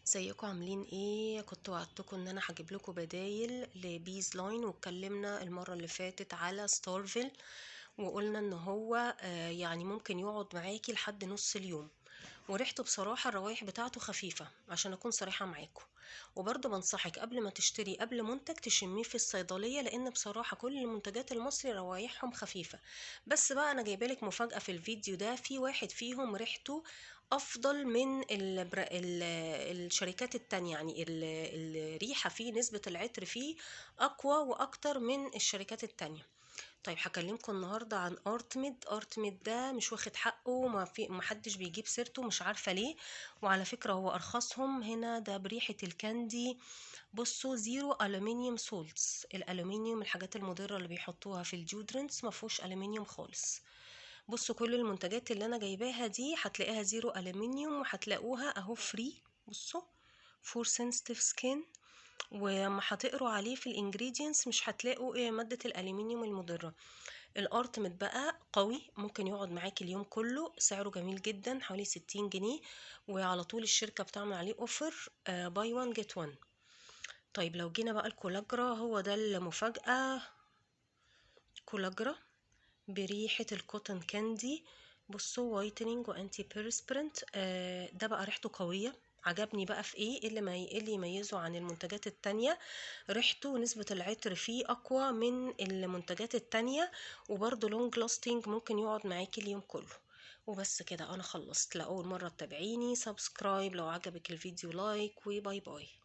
ازيكم عاملين ايه؟ كنت وعدتكم ان انا هجيب لكم بدايل ل Bees line، واتكلمنا المرة اللي فاتت على ستارفيل وقلنا ان هو يعني ممكن يقعد معاكي لحد نص اليوم، وريحته بصراحة الروايح بتاعته خفيفة عشان اكون صريحه معاكم. وبرضه بنصحك قبل ما تشتري قبل منتج تشميه في الصيدلية، لان بصراحة كل المنتجات المصري روايحهم خفيفة. بس بقى انا جايبالك مفاجاة في الفيديو ده، في واحد فيهم ريحته افضل من الشركات التانية، يعني الريحة فيه نسبه العطر فيه اقوى واكتر من الشركات التانية. طيب هكلمكم النهارده عن ارتميد. ارتميد ده مش واخد حقه، ما في محدش بيجيب سيرته، مش عارفه ليه. وعلى فكرة هو ارخصهم هنا، ده بريحه ال candy. بصوا zero aluminium salts، الالومنيوم الحاجات المضرة اللي بيحطوها في ال deodorants ما فيهوش الومنيوم خالص. بصوا كل المنتجات اللي انا جايباها دي هتلاقيها zero aluminium، وهتلاقوها اهو free. بصوا for sensitive skin، وما هتقروا عليه في ال ingredients مش هتلاقوا ايه مادة الالومنيوم المضرة. الارتمت بقى قوي، ممكن يقعد معاكي اليوم كله، سعره جميل جدا حوالي 60 جنيه، وعلى طول الشركة بتعمل عليه offer buy 1 get 1. طيب لو جينا بقى الكولاجرا، هو ده المفاجاة. كولاجرا بريحه ال cotton candy، بصوا whitening و antiperspirant. ده بقى ريحته قوية، عجبني بقى في ايه اللي ما اللي يميزه عن المنتجات التانية، ريحته ونسبة العطر فيه اقوى من المنتجات التانية، وبرده long lasting ممكن يقعد معاكي اليوم كله. وبس كده انا خلصت. لأول مرة تتابعيني subscribe، لو عجبك الفيديو like، و bye bye.